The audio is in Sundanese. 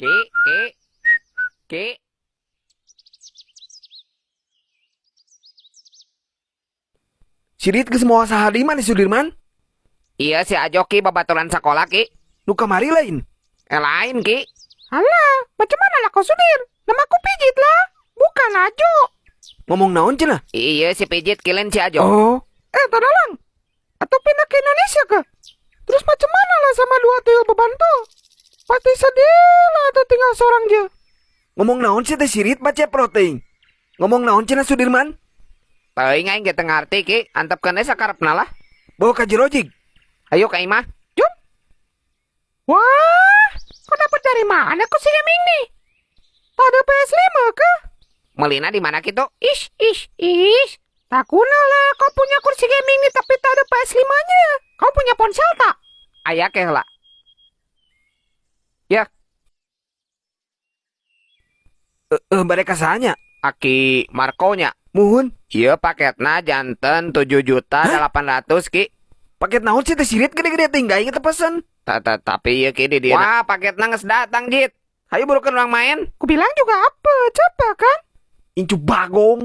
Ki, Ki, Ki. Sirit geus moal saha deui maneh, Sudirman? Iya, si Ajo, Ki, babaturan sekolah, Ki. Nu kamari lain? Eh, lain, Ki. Alah, macam mana lah kau, Sudir? Namaku Pijit lah, bukan Ajo. Ngomong naon cenah? Iya, si Pijit kilin si Ajo. Oh. Eh, Tadalang. Atau pindah ke Indonesia ke? Terus macam mana lah sama dua tuyul beban tuh? Pasti sedih lah atau tinggal seorang je. Ngomong naon sih teh, Sirit baca protein. Ngomong naon cenah, Sudirman? Teuing, aing ge teu ngarti, Ki. Antepkeun we sakarepna lah. Bawa ka jero, jig. Ayo ka imah. Jom. Wah, kau dapat dari mana kursi gaming nih? Tak ada PS5 ke? Melina di mana kitu? Ish, ish, ish. Tak guna lah kau punya kursi gaming nih, tapi tak ada PS5-nya. Kau punya ponsel tak? Aya ke heula. Ya. Eh, eh, bade ka saha nya? Aki Marco nya. Muhun. Iya, paketna janten 7 juta 800, Ki. Paket naon sih teh, Sirit? Gede-gede tinggal inget pesen. Tapi iya, Ki, di dieu. Wah, paketna geus datang, Jit. Hayu burukeun urang main. Ku bilang juga apa, coba kan? Incu bagong.